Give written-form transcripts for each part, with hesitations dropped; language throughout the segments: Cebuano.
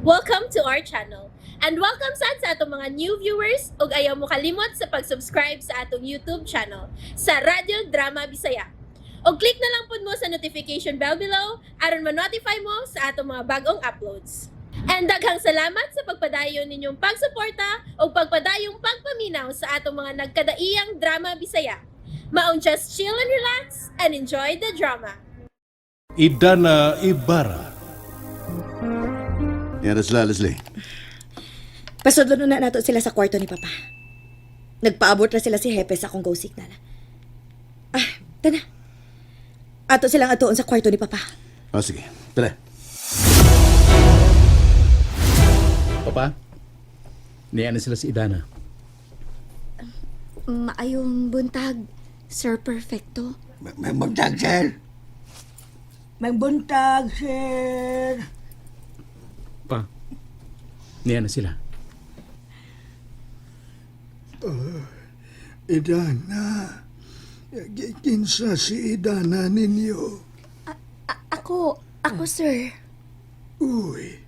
Welcome to our channel. And welcome sad sa atong mga new viewers ug ayaw mo kalimot sa pag-subscribe sa atong YouTube channel sa Radyo Drama Bisaya. Og click na lang pud mo sa notification bell below aron ma-notify mo sa atong mga bagong uploads. And daghang salamat sa pagpadayon ninyong pagsuporta ug pagpadayong pagpaminaw sa atong mga nagkadaiyang drama Bisaya. Maong just chill and relax and enjoy the drama. Idana Ibarra. Yan na sila, Leslie. Pasudlo na nato sila sa kwarto ni Papa. Nagpaabot na sila si Hepe sa akong go signal. Ah, tana. Ato silang atuon sa kwarto ni Papa. Oh, sige. Tara. Papa, niya na sila si Idana. Maayong buntag, Sir Perfecto. May buntag, sir. May buntag, sir. Pa, niya na sila. Idana. Kinsa si Idana ninyo? Ako, sir. Uy,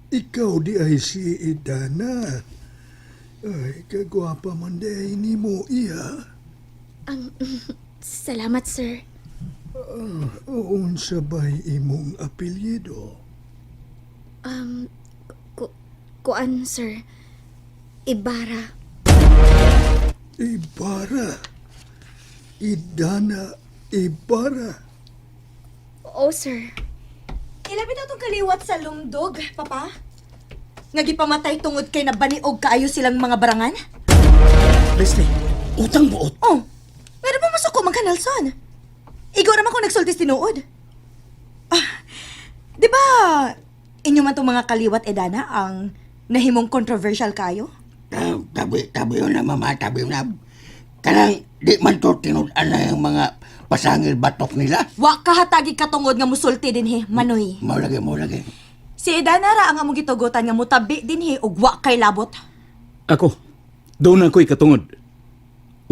ikaw di ay si Idana. Ay, kagwapa man di ay nimo iya. Salamat, sir. Unsa ba'y imong apelyido? Kuan, sir. Ibarra. Ibarra. Idana Ibarra. Oo, sir. Ilapit atong kaliwat sa lumdog, Papa. Nga gipamatay tungod kay nabaniog kaayo silang mga barangan? Leslie, utang buot. Oh, pero pa masuko man ka, Nelson. Igo raman kung nagsultis tinuod. Ah, di ba, inyo man tong mga kaliwat edana ang nahimong controversial kayo? Tabi, tabi yun na, mama, tabi na. Kanang di man to tinud-an na yung mga pasangil batok nila. Wa kahatagi katungod nga musulti dinhi, Manoy. Mao lagi, mao lagi. Si Edana ra ang among gitugutan nga mutabi dinhi ug wa kay labot. Ako, doon na ako'y katungod.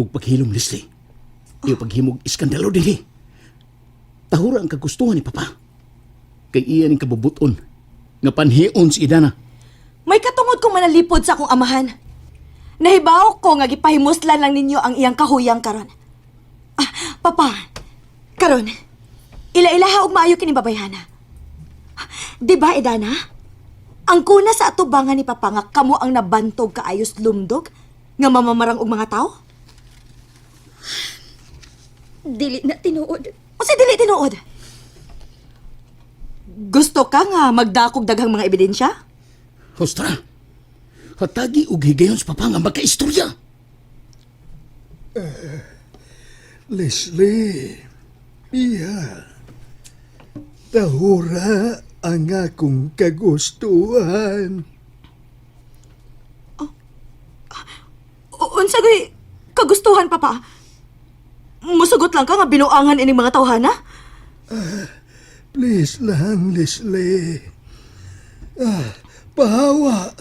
Ug paghilom, Leslie. Iyo paghimog iskandalo dinhi. Tahura ang kagustuhan ni Papa. Kay iya ning kabubuton. Nga panhion si Idana. May katungod kong manalipod sa akong amahan. Nahibaw ko nga gipahimuslan lang ninyo ang iyang kahuyang karon. Ah, papa, karon, ila-ilaha og maayo kini babayhana. Di ba, Edana? Ang kuna sa atubangan ni Papa nga kamo ang nabantog kaayos lumdog nga mamamarang og mga tao? Dili na tinuod. O sa dili tinuod? Gusto ka nga magdakog daghang mga ebidensya? Hostra, hatagi og higayon sa Papa nga magkaistorya. Leslie, iya. Tahura ang akong kagustuhan. Unsa gay kagustuhan, Papa? Musugot lang ka nga binuangan ining mga tawhana? Please lang, Leslie. Ah, pahawa.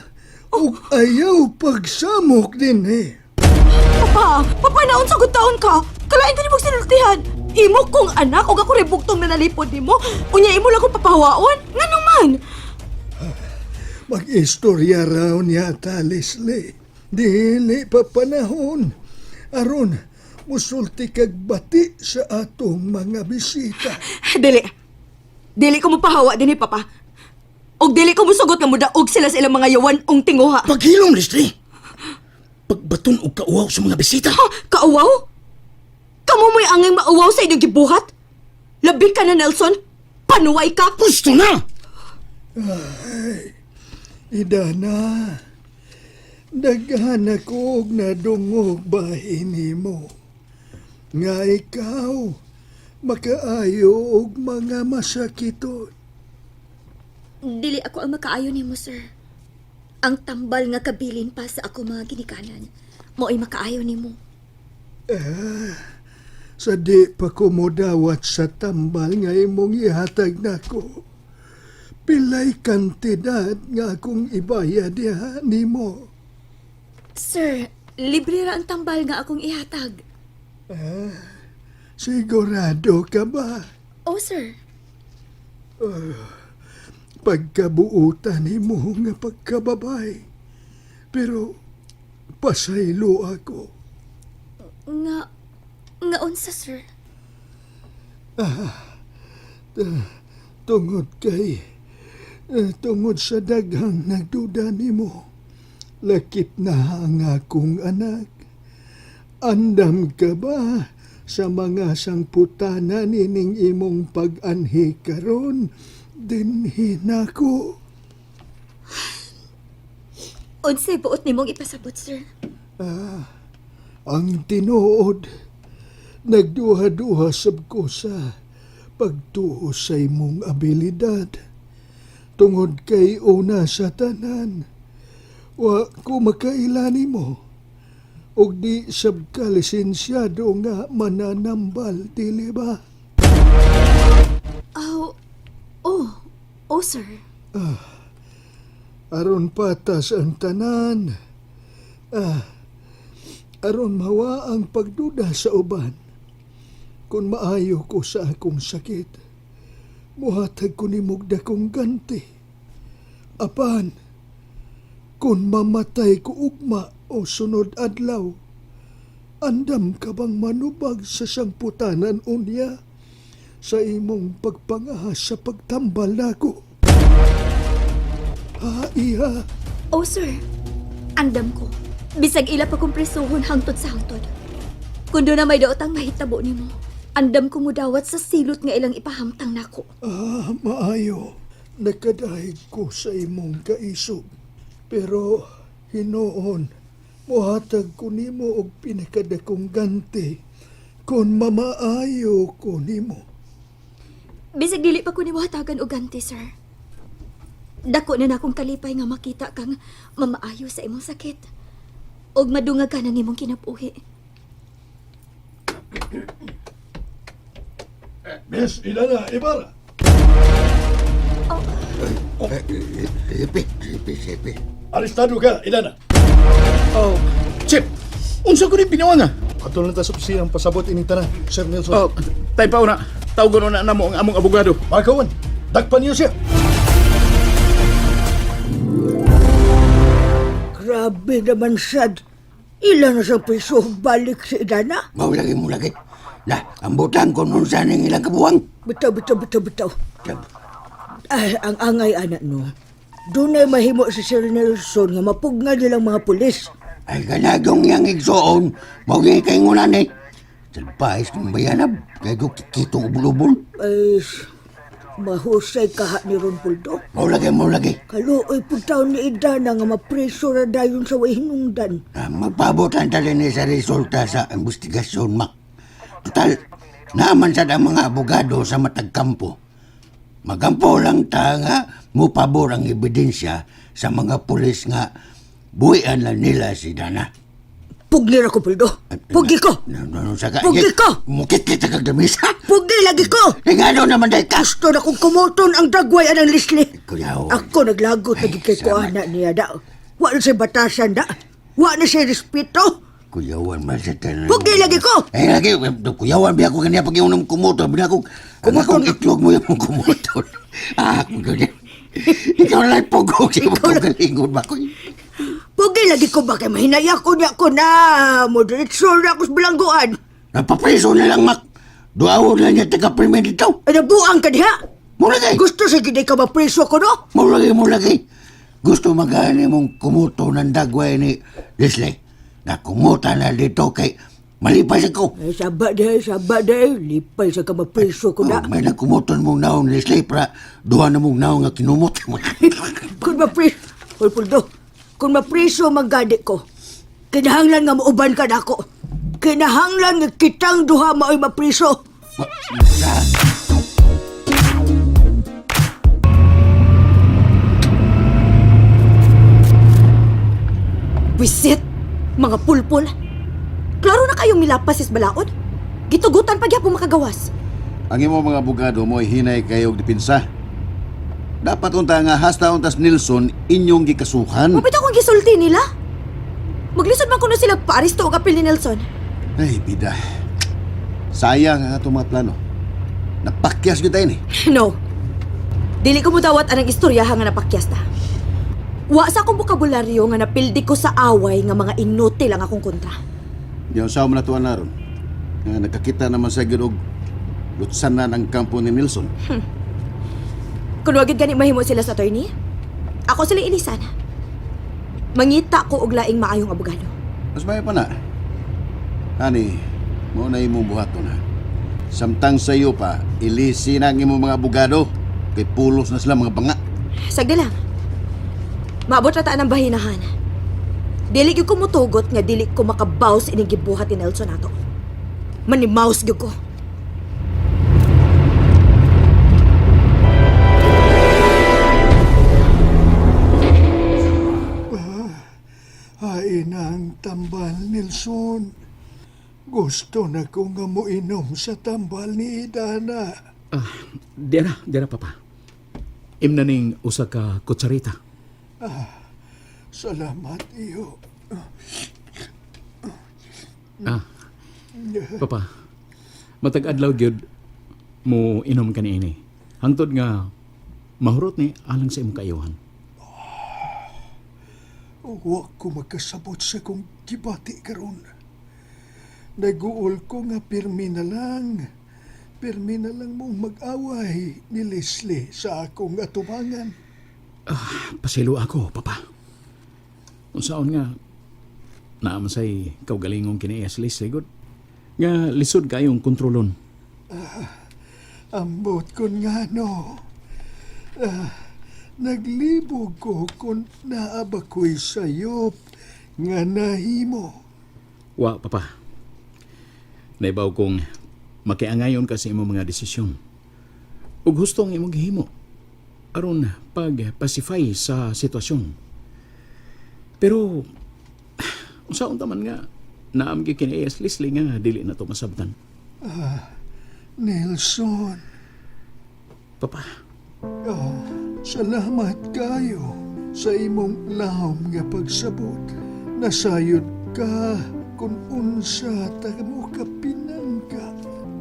Ug ayaw pagsamok din eh. Papa, papa naunsa gud taon ka? Kalain ka nimo sinultihan. Imo kong anak ug ako ray bugtong na nalipod nimo. Unya imo lang kong papahawaon. Ngano man? Mag-istorya raw niya ta, Leslie. Dili pa panahon. Aron, musulti kag bati sa atong mga bisita. Dili. Dili ko mopahawa dinhi, Papa. Og dili ko musugot nga mudaog sila sa ilang mga yawan-ong tinguha. Paghilom, Leslie. Pagbaton og kauwaw sa mga bisita. Ha? Kauwaw? Kamo mo'y angay mauwaw sa inyong gibuhat? Labi ka na, Nelson. Panuway ka. Gusto na! Idana, daghan ako og nadungog bahin nimo. Nga ikaw, makaayo og mga masakiton. Dili ako ang makaayo nimo, sir. Ang tambal nga kabilin pa sa ako mga ginikanan. Mo'y makaayo nimo. Sa di pa ko modawat sa tambal nga imong ihatag nako. Pilay kantidad nga akong ibayad diha nimo. Sir, libre ra ang tambal nga akong ihatag. Sigurado ka ba? Oh, sir. pagkabuutan nimo nga pagkababay. Pero pasaylo ako. Nga unsa, sir? Tungod kay tungod sa daghang nagduda nimo. Lakip na ang akong anak. Andam ka ba sa mga sangputanan nining imong pag-anhi karon? Dinhi nako. Unsay buot nimong ipasabot, sir? Ang tinuod, nagduha-duha sab ko sa pagtuo sa imong abilidad. Tungod kay una sa tanan, wa ko makaila nimo. Og di sab ka lisensyado nga mananambal, dili ba? Oh, oh, oh, sir. Aron patas ang tanan. Ah, aron mawa ang pagduda sa uban. Kung maayo ko sa akong sakit, muhatag ko ni dakong ganti. Apan, kung mamatay ko ugma o sunod adlaw, andam ka bang manubag sa sangputanan unya sa imong pagpangahas sa pagtambal nako? Ha, iha. Oh, sir. Andam ko. Bisag ila pa kong presuhon hangtod sa hangtod. Kung doon na may daotang mahitabo nimo, andam ko mudawat sa silot nga ilang ipahamtang nako. Ah, maayo. Nakadahig ko sa imong kaisog. Pero hinuon, muhatag ko nimo og pinakadakong ganti kung mamaayo ko nimo. Bisag dili pa ko nimo hatagan og ganti, sir. Dako na nakong kalipay nga makita kang mamaayo sa imong sakit. Og madungag ka ng imong kinabuhi. Miss Ilana Ibarra. Hepe, hepe, hepe. Arestado ka, Ilana. Oh, Chip, unsa ko rin binawa nga? Ato lang ta sa opisina ang pasabot ining tanan, Sir Nelson. Oh, tayo pa una. Tawgon una na mo ang among abogado. Markawan, dagpan niyo siya. Grabe naman sad. Ilan na sa piso balik si Idana? Mao lagi mo lagi. Lah, ang butang ko nun sa ning ilang kabuwang. Bitaw, bitaw, bitaw, bitaw. Ay, ang angay anak no. Doon ay mahimo si Sir Nelson nga mapugna nilang mga pulis. Ay kanagong yang igsoon, mao gyud kay ngunan eh. Salpais ng bayanab, kay ko kikitong ubulubol. Ay, mahusay kaha ni Ron Puldo. Mao lagi, mao lagi. Kaluoy po taon ni Idana nga mapreso ra dayon sa way hinungdan. Ah, magpaabot ang tali ni sa resulta sa investigasyon, Mak. Total, naaman sad ang mga abogado sa matagkampo. Magampo lang ta nga mupabor ang ebidensya sa mga pulis nga buhian lang nila si Dana. Pugni ra ko, Puldo. Pugi ko! No, no, no, saka, Pugi ko! Mukit kita kag damisa. Pugi lagi ko! Tingano naman dahil ka. Gusto na kong kumuton ang dagway anang Leslie. Kuyaw. Ako naglagot na Ay, gid kay ko salamat. ana niya da. Wa na siya batasan da. Wa na siya respeto. Kuyawan man sa tanan. Pugi lagi ko! Eh, lagi, kuyawan biya ko kaniya pag yung kumuto. Biya ko, ang akong itlog mo yung kumuto. Ah, ako ganyan. Ikaw lang pugo. Ikaw lang galingon ba ko? Pugi lagi ko ba kay mahinaya ko niya ko na. Moderate na ako sa bilangguan. Napapreso na lang, Mak. Duawon lang niya taga-primen dito. Ay nabuang ka diha. Mula kay. Gusto sa gid ka mapreso ko no? Mula kay, mula kay. Gusto magani mong kumuto ng dagway ni Leslie. Na kumuta na dito kay malipas ako. Ay saba dahil, saba dahil. Lipay sa ka mapreso ko na. Oh, may nagkumuton mong naong Leslie pra duha na mong naong nga kinumot. Kung mapreso, Hoy Puldo, kung mapreso manggadi ko, kinahanglan nga mauban ka nako. Kinahanglan nga kitang duha mao'y mapreso. Wisit! Mga pulpul! Klaro na kayong milapas is balaod. Gitugutan pa gyapon makagawas. Ang imo mga abogado mo hinay kayo og depensa. Dapat unta nga hasta untas Nilsson inyong gikasuhan. Mapit akong gisulti nila. Maglisod man kuno sila paaresto og apil ni Nelson. Ay, bida. Sayang ang atong mga plano. Napakyas gyud tayo ni. No. Dili ko mudawat anang istorya nga napakyas ta. Wa sa akong bokabularyo nga napildi ko sa away nga mga inutil ang akong kontra. Diyan sa na tuwan na ron. Nga nakakita naman sa gyud og lutsan na ng kampo ni Nelson. Kung wagid gani mahimo sila sa attorney, ako sila ilisan. Mangita ko og laing maayong abogado. Mas may pa na. Ani, mao na imong buhaton ha. Samtang sa iyo pa, ilisi na ang imong mga abogado. Kay pulos na sila mga banga. Sagdi lang. Maabot ra ta ang bahinahan. Dili gyud ko mutugot nga dili ko makabaws ining gibuhat ni Nelson ato. Manimaus gyud ko. Hain na ang tambal, Nelson. Gusto na ko nga moinom sa tambal ni Idana. Ah, dira, dira papa. Imna ning usa ka kutsarita. Salamat iyo. Ah. Papa. Matag adlaw gyud mo inom ka niini. Hangtod nga mahurot ni alang sa imong kaayuhan. Wa ko magkasabot sa kong gibati karon. Naguol ko nga pirmi na lang. Pirmi na lang mong mag-away ni Leslie sa akong atubangan. Pasilo ako, papa. Unsaon nga naa man say kaugalingong kini si Leslie gud. Nga lisod kayong kontrolon. Ambot kon nga no. Ah, naglibog ko kung naaba ko'y sayop nga nahimo. Wa, papa. Naibaw kong makiangayon ka sa imong mga desisyon. Ug husto ang imong gihimo aron pag-pacify sa sitwasyon. Pero unsaon ta man nga naam gyud kini si Leslie nga dili na to masabtan. Nelson, Papa, oh, salamat kayo sa imong lahom nga pagsabot. Nasayod ka kung unsa ta mo ka pinangga.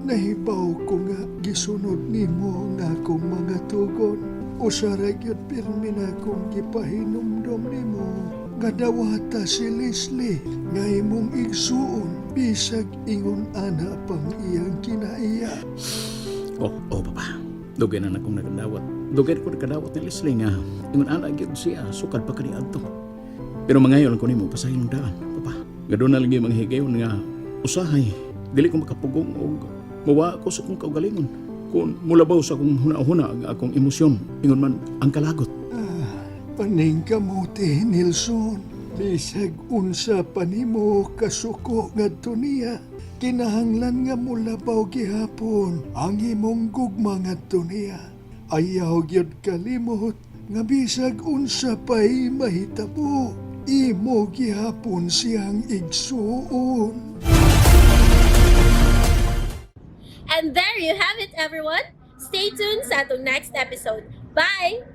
Nahibaw ko nga gisunod nimo nga akong mga tugon. Usa ra gyud pirmi na akong gipahinumdom nimo nga dawata si Leslie nga imong igsuon bisag ingon ana pang iyang kinaiya. Oh, oh papa. Dugay na akong nakadawat. Dugay ko nakadawat ni Leslie nga ingon ana gyud siya sukad pa kaniadto. Pero mangayon ko nimo pasaylo daan, papa. Nga doon na lagi mga higayon nga usahay dili ko makapugong og mawa ko sa akong kaugalingon kung mulabaw sa akong huna-huna ang akong emosyon ingon man ang kalagot. Paningkamuti, Nilson. Bisag unsa pa nimo kasuko ngadto niya. Kinahanglan nga mulabaw gihapon ang imong gugma ngadto niya. Ayaw gyud kalimot nga bisag unsa pa'y mahitabo. Imo gihapon siyang igsuon. And there you have it, everyone. Stay tuned sa atong next episode. Bye!